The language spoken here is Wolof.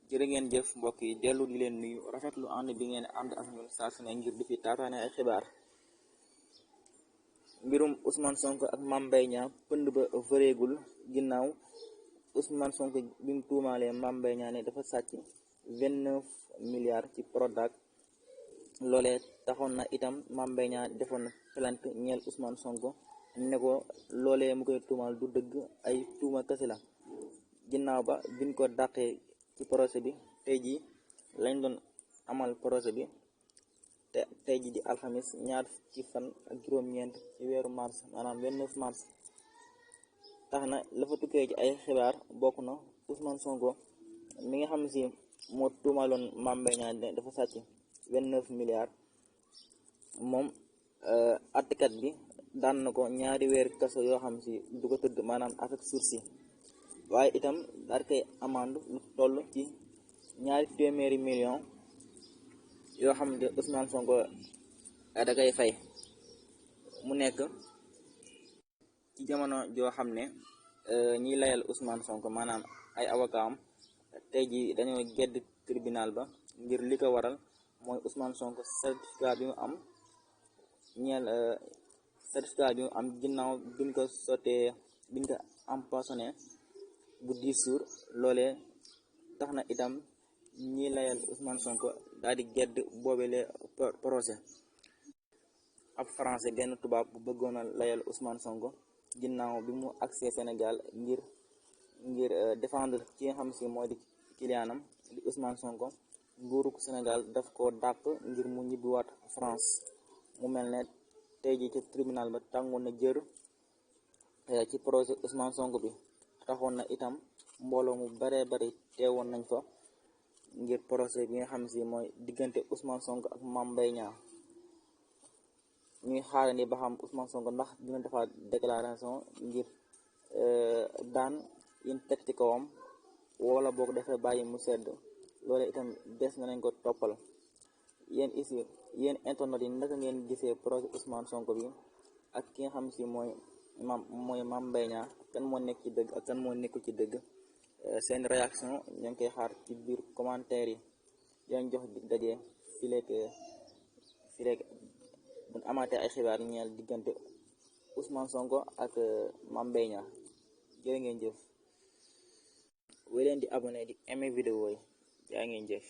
jërë ngeen jëf mbokk yi dellu di leen nuyu rafetlu ànd bi ngeen ànd ak ñun saa su ne ngir di fi taataane ay xibaar. Mbirum Ousmane Sonko ak Mame Mbaye Niang pënd ba vëreegul ginnaaw Ousmane Sonko bi mu tuumaalee Mame Mbaye Niang ne dafa sàcc 29 milliards ci Prodac. Loolee taxoon na itam Mame Mbaye Niang defoon plainte ñeel Ousmane Sonko ne ko loolee mu koy tuumaal du dëgg, ay tuuma kese la. Ginnaaw ba biñ ko dàqee ci procès bi tey jii lañ doon amal procès bi te tey jii di alxamis ñaar ci fan ak juróom-ñeent ci weeru mars maanaam 29 mars. tax na la fa tukkee ci ay xibaar bokk na Ousmane Sonko mi nga xam ne si moo tuumaaloon Mame Mbaye Niang dafa sàcc 29 milliards moom attekat bi daan na ko ñaari weer kaso yoo xam si du ko tëdd maanaam avec sursis, waaye itam daal koy amande lu toll ci 200 millions yoo xam ne Ousmane Sonko da koy fay. mu nekk ci jamono joo xam ne ñiy layal Ousmane Sonko maanaam ay avocat am tey ji dañoo gedd tribunal ba ngir li ko waral mooy Ousmane Sonko certificat bi mu am ñeel certificat bi mu am ginnaaw biñ ko empoisonné bu 10 jours. Loolee tax na itam ñi layal Ousmane Sonko daal di gedd boobele procès. ab français benn tubaab bu bëggoon a layal Ousmane Sonko ginnaaw bi mu agsee Sénégal ngir défendre ci nga xam si mooy di kiliyaanam di Ousmane Sonko, nguurug Sénégal daf ko dàq ngir mu ñibbiwaat France. mu mel ne tey ji ci tribunal ba tàngoon na jër ci procès Ousmane Sonko bi. taxoon na itam mbooloo mu baree bari teewoon nañ fa ngir procès bi nga xam si mooy diggante Ousmane Sonko ak Mame Mbaye Niang. ñuy xaarandi ba xam Ousmane Sonko ndax dina defaat déclaration ngir daan yin teg ci kawam wala boog dafay bàyyi mu sedd. loolu itam des na nañ ko toppal. yéen internet yi naka ngeen gisee projet Ousmane Sonko bi ak ki nga xam si mooy Mame Mbaye Niang, kan moo nekk ci dëgg ak kan moo nekkul ci dëgg. seen réaction ñoo ngi koy xaar ci biir commentaire yi. yaa ngi jox dig daje fileeg bu amaatee ay xibaar ñeel diggante Ousmane Sonko ak Mame Mbaye Niang. jërë ngeen jëf. wéy leen di abonné di aimer vidéo yi. yaa ngeen jëf.